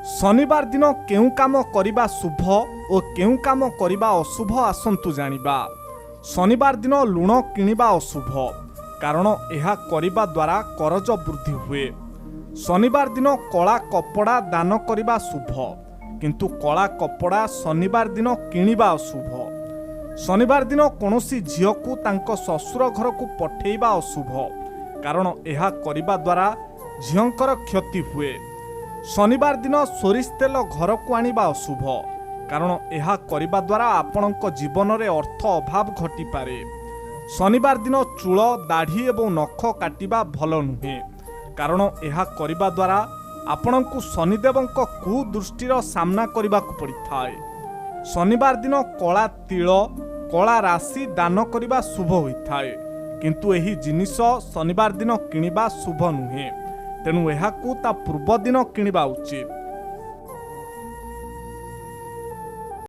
ଶନିବାର ଦିନ କେଉଁ କାମ କରିବା ଶୁଭ ଓ କେଉଁ କାମ କରିବା ଅଶୁଭ, ଆସନ୍ତୁ ଜାଣିବା। ଶନିବାର ଦିନ ଲୁଣ କିଣିବା ଅଶୁଭ, କାରଣ ଏହା କରିବା ଦ୍ୱାରା କରଜ ବୃଦ୍ଧି ହୁଏ। ଶନିବାର ଦିନ କଳା କପଡ଼ା ଦାନ କରିବା ଶୁଭ, କିନ୍ତୁ କଳା କପଡ଼ା ଶନିବାର ଦିନ କିଣିବା ଅଶୁଭ। ଶନିବାର ଦିନ କୌଣସି ଝିଅକୁ ତାଙ୍କ ଶ୍ୱଶୁର ଘରକୁ ପଠେଇବା ଅଶୁଭ, କାରଣ ଏହା କରିବା ଦ୍ୱାରା ଝିଅଙ୍କର କ୍ଷତି ହୁଏ। ଶନିବାର ଦିନ ସୋରିଷ ତେଲ ଘରକୁ ଆଣିବା ଅଶୁଭ, କାରଣ ଏହା କରିବା ଦ୍ୱାରା ଆପଣଙ୍କ ଜୀବନରେ ଅର୍ଥ ଅଭାବ ଘଟିପାରେ। ଶନିବାର ଦିନ ଚୂଳ, ଦାଢ଼ି ଏବଂ ନଖ କାଟିବା ଭଲ ନୁହେଁ, କାରଣ ଏହା କରିବା ଦ୍ୱାରା ଆପଣଙ୍କୁ ଶନିଦେବଙ୍କ କୁଦୃଷ୍ଟିର ସାମ୍ନା କରିବାକୁ ପଡ଼ିଥାଏ। ଶନିବାର ଦିନ କଳା ତିଳ, କଳା ରାଶି ଦାନ କରିବା ଶୁଭ ହୋଇଥାଏ, କିନ୍ତୁ ଏହି ଜିନିଷ ଶନିବାର ଦିନ କିଣିବା ଶୁଭ ନୁହେଁ, ତେଣୁ ଏହାକୁ ତା ପୂର୍ବଦିନ କିଣିବା ଉଚିତ।